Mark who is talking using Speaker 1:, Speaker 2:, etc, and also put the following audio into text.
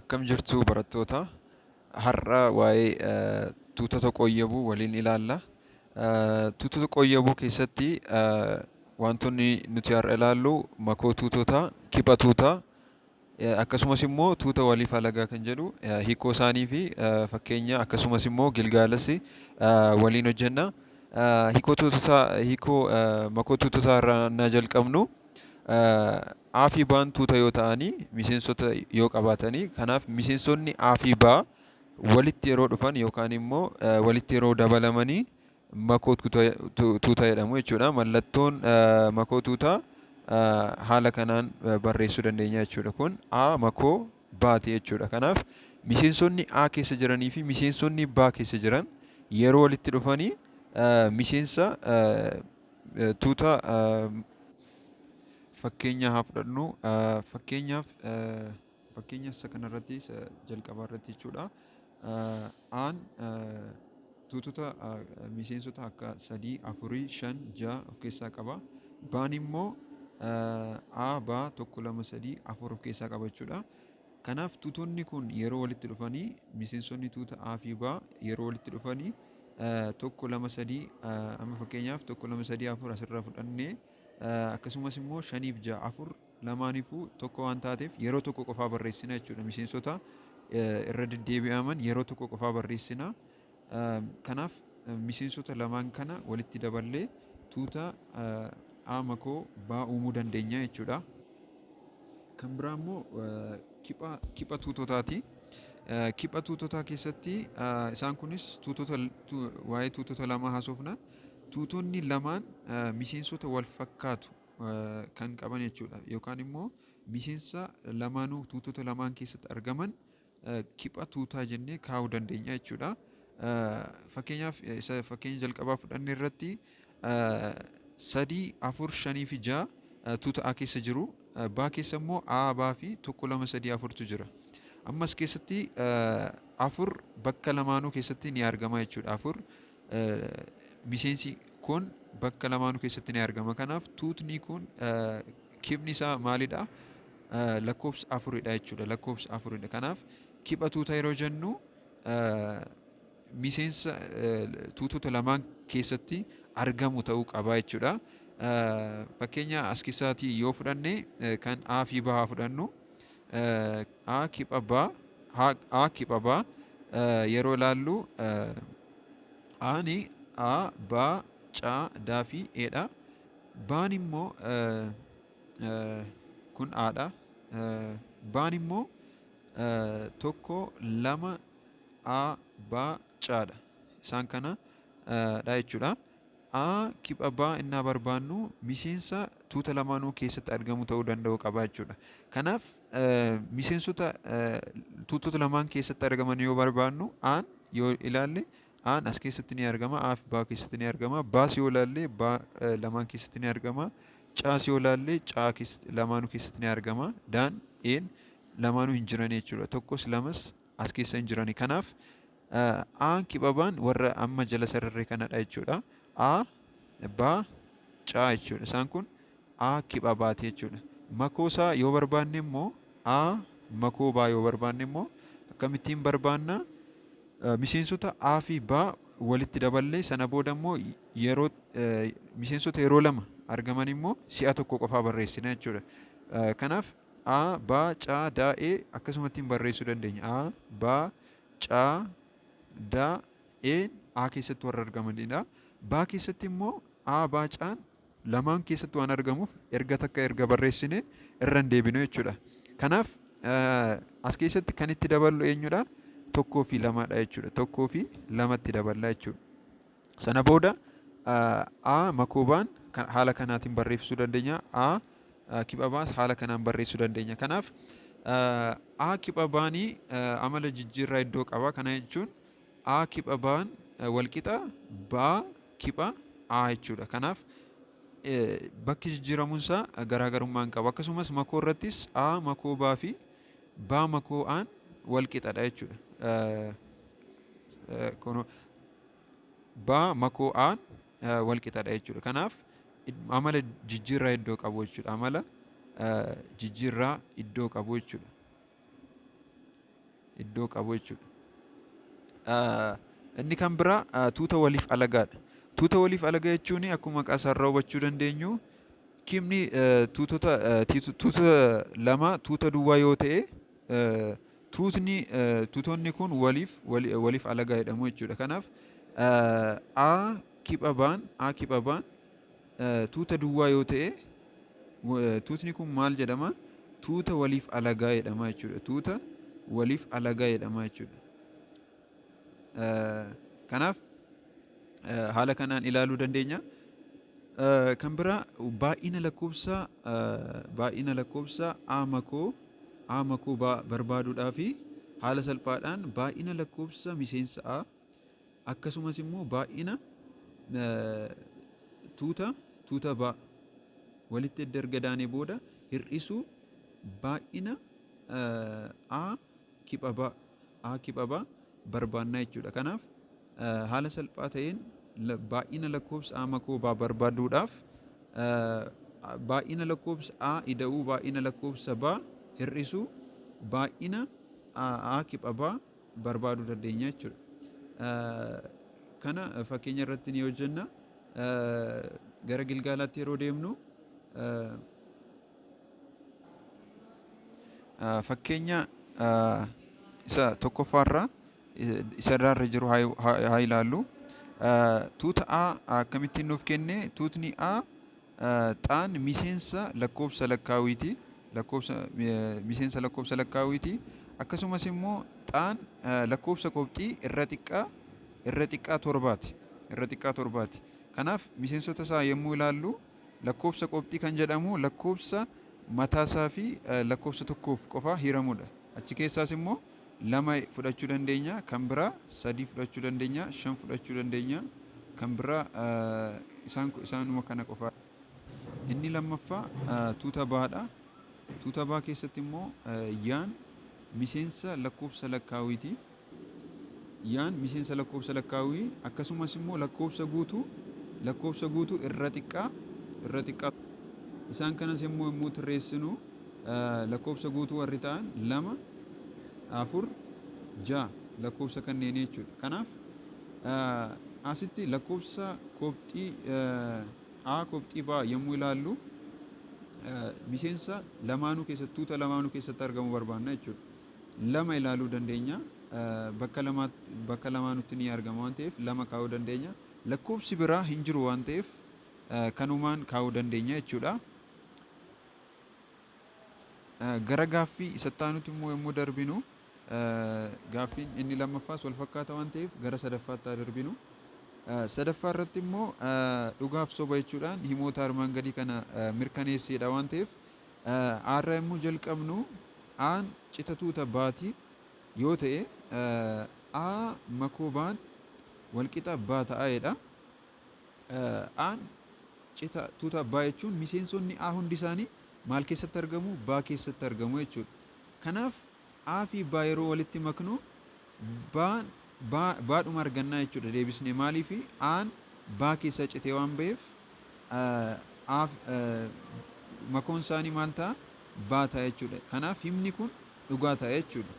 Speaker 1: Akkam jirtu barattoota? Har'a waa'ee tuutota qooyyabuu waliin ilaalla. Tuutota qooyyabuu keessatti wantoonni nuti har'a ilaallu makoo tuutotaa, kipha tuutaa, akkasumas immoo tuuta waliif alagaa kan jedhu hiikoo isaanii fi fakkeenya akkasumas immoo gilgaalas waliin hojjenna. Hiikoo tuutotaa, hiikoo makoo tuutotaa irraa na jalqabnu. A fi B'n tuuta yoo ta'anii miseensota yoo qabaatanii, kanaaf miseensonni A fi B walitti yeroo dhufan yookaan immoo walitti yeroo dabalamanii makoo tuuta jedhamu jechuudha. Mallattoon makoo tuutaa haala kanaan barreessuu dandeenya jechuudha. Kun A makoo B'ti jechuudha. Kanaaf miseensonni A keessa jiranii fi miseensonni B keessa jiran yeroo walitti dhufanii miseensa tuuta. Fakkeenya haa fudhannu. Fakkeenyaaf fakkeenya isa kanarratti, isa jalqabaa irratti jechuudha. A'n tuutota miseensota akka sadii, afurii, shan, ja'a of keessaa qaba. B'n immoo A, B, tokko, lama, sadii, afur of keessaa qaba jechuudha. Kanaaf tuutonni kun yeroo walitti dhufanii, miseensonni tuuta A fi B yeroo walitti dhufanii tokko, lama, sadii, amma fakkeenyaaf tokko, lama, sadii, afur asirraa fudhannee, akkasumas immoo shaniif ja'a, afur lamaaniifuu tokko waan taateef yeroo tokko qofaa barreessina jechuudha. Miseensota irra deddeebi'aman yeroo tokko qofaa barreessina. Kanaaf miseensota lamaan kana walitti daballee tuuta A makoo B uumuu dandeenya jechuudha. Kan biraa immoo kipha tuutotaati. Kipha tuutotaa keessatti isaan kunis tuutota, waa'ee tuutota lamaa haasofna. Tuutonni lamaan miseensota wal fakkaatu kan qaban jechuudha. Yookaan immoo miseensa lamaanuu tuutota lamaan keessatti argaman kipha tuutaa jennee kaa'uu dandeenya jechuudha. Fakkeenyaaf isa fakkeenya jalqabaa fudhanne irratti sadii, afur, shanii fi ja'a tuuta A keessa jiru. B keessa immoo A, B fi tokko, lama, sadii, afurtu jira. Ammas keessatti afur bakka lamaanuu keessatti ni argama jechuudha. Afur miseensi kun bakka lamaanuu keessatti ni argama. Kanaaf tuutni kun kiphni isaa maalidha? Lakkoofsa afuridha jechuudha. Lakkoofsa afuridha. Kanaaf kipha tuuta yeroo jennu miseensa tuutota lamaan keessatti argamu ta'uu qaba jechuudha. Fakkeenya as keessaatii yoo fudhanne, kan A fi B haa fudhannu. A kipha B, A kipha B yeroo ilaallu, Aani A, B, C, D fi E dha. B'n immoo kun A dha. B'n immoo tokko, lama, A, B, C dha. Isaan kana dha jechuudha. A kipha B innaa barbaannu miseensa tuuta lamaanuu keessatti argamu ta'uu danda'u qaba jechuudha. Kanaaf miseensota tuutota lamaan keessatti argaman yoo barbaannu, A'n yoo ilaalle A'n as keessatti ni argama, A fi B keessatti ni argama. B's yoo ilaalle B lamaan keessatti ni argama. C's yoo ilaalle C lamaanuu keessatti ni argama. D'n, E'n lamaanuu hin jiran jechuudha. Tokkos lamas as keessa hin jirani. Kanaaf A'n kipha B'n warra amma jala sararre kanadha jechuudha. A, B, C jechuudha. Isaan kun A kipha B'ti jechuudha. Makoo isaa yoo barbaanne immoo, A makoo B yoo barbaanne immoo akkamittiin barbaanna? Miseensota A fi B walitti daballee, sana booda immoo yeroo miseensota yeroo lama argaman immoo si'a tokko qofaa barreessina jechuudha. Kanaaf A, B, C, D, E akkasumattiin barreessuu dandeenya. A, B, C, D, E A keessatti warra argamanidha. B keessatti immoo A, B, C'n lamaan keessatti waan argamuuf erga takka erga barreessine irra hin deebinu jechuudha. Kanaaf as keessatti kan itti daballu eenyudha? Tokkoo fi lamadha jechuudha. Tokkoo fi lamatti daballa jechuudha. Sana booda A makoo B'n haala kanaatiin barreessuu dandeenya. A kipha B's haala kanaan barreessuu dandeenya. Kanaaf A kipha B'nii amala jijjiirraa iddoo qaba. Kana jechuun A kipha B'n walqixa B kipha A jechuudha. Kanaaf bakki jijjiiramuun isaa garaagarummaa hin qabu. Akkasumas makoo irrattis A makoo B fi B makoo A'n walqixadha jechuudha. B makoo A'n walqixadha jechuudha. Kanaaf amala jijjiirraa iddoo qabu jechuudha. Amala jijjiirraa iddoo qabu jechuudha. Iddoo qabu jechuudha. Inni kan biraa tuuta waliif alagaadha. Tuuta waliif alagaa jechuun akkuma maqaa isaarraa hubachuu dandeenyu kibni tuutota tuuta lama tuuta duwwaa yoo ta'e tuutni tuutonni kun waliif waliif alagaa jedhamu jechuudha. Kanaaf A kipha baan A kipha baan tuuta duwwaa yoo ta'e tuutni kun maal jedhama? Tuuta waliif alagaa jedhama jechuudha. Tuuta waliif alagaa jedhama jechuudha. Kanaaf haala kanaan ilaaluu dandeenya. Kan biraa baay'ina lakkoofsa baay'ina lakkoofsa A makoo A makoo B barbaaduudhaaf haala salphaadhaan baay'ina lakkoofsa miseensa A akkasumas immoo baay'ina tuuta tuuta B walitti edda erga daanee booda hir'isuu baay'ina A kipha B A kipha B barbaannaa jechuudha. Kanaaf haala salphaa ta'een baay'ina lakkoofsa A makoo B barbaaduudhaaf baay'ina lakkoofsa A ida'uu baay'ina lakkoofsa B hir'isuu baay'ina A kipha B barbaaduu dandeenya jechuudha. Kana fakkeenya irratti ni hojjenna. Gara gilgaalaatti yeroo deemnu fakkeenya isa tokkoffaarraa isa irra jiru haa ilaallu. Tuuta A akkamittiin nuuf kenne? Tuutni A xaan miseensa lakkoofsa lakkaawiiti. Lakkoofsa miseensa lakkoofsa lakkaawiiti. Akkasumas immoo xaan lakkoofsa qobxii irra xiqqaa irra xiqqaa torbaati. Irra xiqqaa torbaati. Kanaaf miseensota isaa yommuu ilaallu lakkoofsa qobxii kan jedhamu lakkoofsa mataasaa fi lakkoofsa tokkoof qofa hiramudha. Achi keessaas immoo lama fudhachuu dandeenya, kan biraa sadii fudhachuu dandeenya, shan fudhachuu dandeenya, kan biraa isaan isaanuma kana qofa. Inni lammaffaa tuuta baadha. Tuuta baa keessatti immoo yaan miseensa lakkoofsa lakkaawiiti. Yaan miseensa lakkoofsa lakkaawwii akkasumas immoo lakkoofsa guutuu lakkoofsa guutuu irra xiqqaa irra xiqqaa. Isaan kanas immoo yommuu tarreessinu lakkoofsa guutuu warri ta'an lama, afur, ja'a lakkoofsa kanneenii jechuudha. Kanaaf asitti lakkoofsa kobxii A kobxii B yommuu ilaallu miseensa lamaanuu keessatti tuuta lamaanuu keessatti argamu barbaanna jechuudha. Lama ilaaluu dandeenya. Bakka lama bakka lamaanutti ni argama waan ta'eef lama kaa'uu dandeenya. Lakkoofsi biraa hin jiru waan ta'eef kanumaan kaa'uu dandeenya jechuudha. Gara gaaffii isatti aanutti immoo yommuu darbinu gaaffiin inni lammaffaas wal fakkaata waan ta'eef gara sadaffaatti haa darbinu. Sadaffaa irratti immoo dhugaaf soba jechuudhaan himoota armaan gadii kana mirkaneesseedha waan ta'eef A irraa yommuu jalqabnu A'n cita tuuta B'ti yoo ta'e A makoo B'n walqixa B ta'a jedha. A'n cita tuuta B jechuun miseensonni A hundi isaanii maal keessatti argamu? B keessatti argamu jechuudha. Kanaaf A fi B yeroo walitti maknu B'n B'dhuma argannaa jechuudha deebisnee maaliif A'n B keessaa citee waan ba'eef A makoon isaanii maal ta'a? B ta'a jechuudha. Kanaaf himni kun dhugaa ta'a jechuudha.